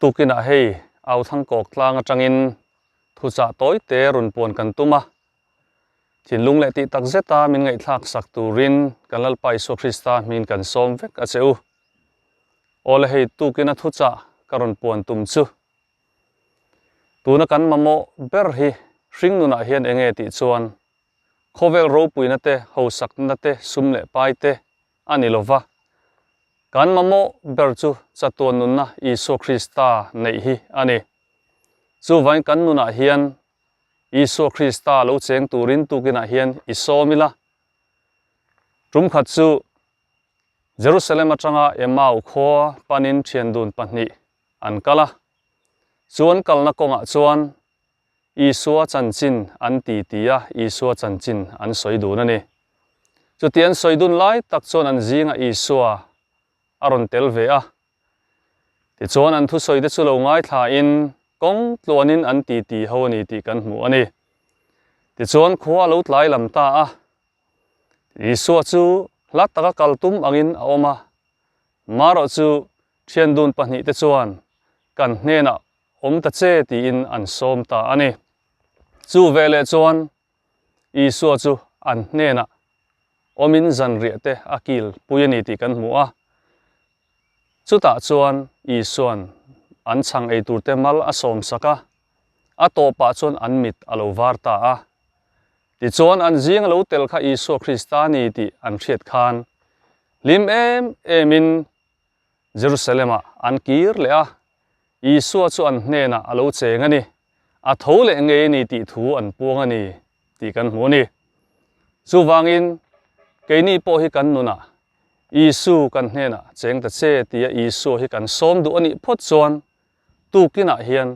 Tukinah hei Authangkawk tlang atangin thuchah tawi te rawn puan kan tum a. Thinlung leh tih tak zeta min ngaihthlak sak turin kan Lalpa Isua Krista hmingin kan sawm vek a che u. Awle hei tukina thuchah ka rawn puan tum chu tuna kan mamawh ber hi hring nunah hian enge tih chuan khawvel ropuina te, hausakna te, sum leh pai te a ni lova. Kan mamawh ber chu chatuan nunna Isua Krista neih hi a ni. Chuvain kan nunah hian Isua Krista lo cheng turin tukinah hian i sawm ila. Tumkhat chu Jerusalem atanga Emau khua panin thiandun pahnih an kal a. Chu an kalna kawngah chuan Isua chanchin an ti ti a, Isua chanchin an sawi dun a ni. Chuti an sawi dun lai tak chuan an zingah Isua a rawn tel ve a. Tichuan an thusawi te chu lo ngaithlain kawng tluanin an ti ti ho a ni tih kan hmu a ni. Tichuan khua a lo tlai lam ta a, Isua chu hla taka kal tum angin a awm a, marawh chu thian dun pahnihte chuan kan hnenah Awm ta che tiin an sawm ta a ni. Chu veleh chuan Isua chu an hnenah awmin zanriah te a kil pui a ni tih kan hmu a. Chutah chuan Isua'n an chhang ei turte mal a sawm sak a, a tawpah chuan an mit a lo var ta a. Tichuan an zing a lo tel kha Isua Krista a ni tih an hriat khan hlim em emin Jerusalem-ah an kir leh a, Isua chu an hnenah a lo cheng a ni, a tho leh ngei a ni tih thu an puang a ni tih kan hmu a ni. Chuvangin, keini pawh hi kan nunah Isu kan hnenah cheng ta che tia Isua hi kan sawm duh a nih phawt chuan tukinah hian,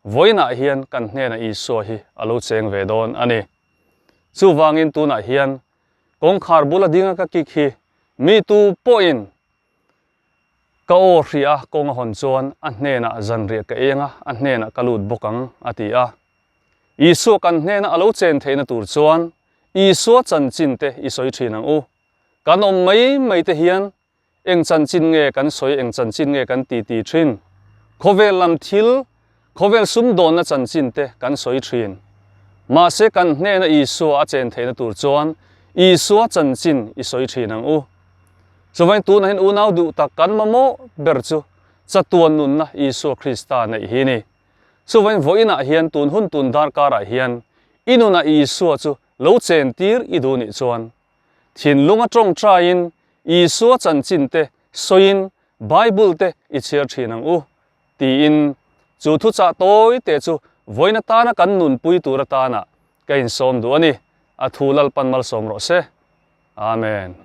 vawiinah hian kan hnenah Isua hi a lo cheng ve dawn a ni. Chuvangin tunah hian kawngkhar bula dinga ka kik hi mi tu pawhin Ka aw hria a kawng a hawn chuan a hnenah zanriah ka eng a, a hnenah ka lut bawk ang, a ti a. Isua kan hnena a lo chen theihna tur chuan Isua chanchin te i sawi thin ang u. Kan awm mai mai te hian eng chanchin nge kan sawi eng chanchin nge kan ti ti thin. Khawvel lam thil, khawvel sumdawnna chanchin te kan sawi thin. Mahse kan hnena Isua a chen theihna tur chuan Isua chanchin i sawi thin ang u. Chuvain tunah hian unau duh tak kan mamawh ber chu chatuan nunna Isua Krista neih hi ni. Chuvain vawiinah hian tun hun tun darkarah hian i nunah Isua chu lo chen tir i duh nih chuan thinlunga tawngtaiin Isua chanchin te sawiin Bible te i chhiar thin ang u tiin chu thuchah tawi te chu vawiin atana kan nunpui tur atana ka insawm duh a ni. A thu Lalpan malsawm rawh se. Amen.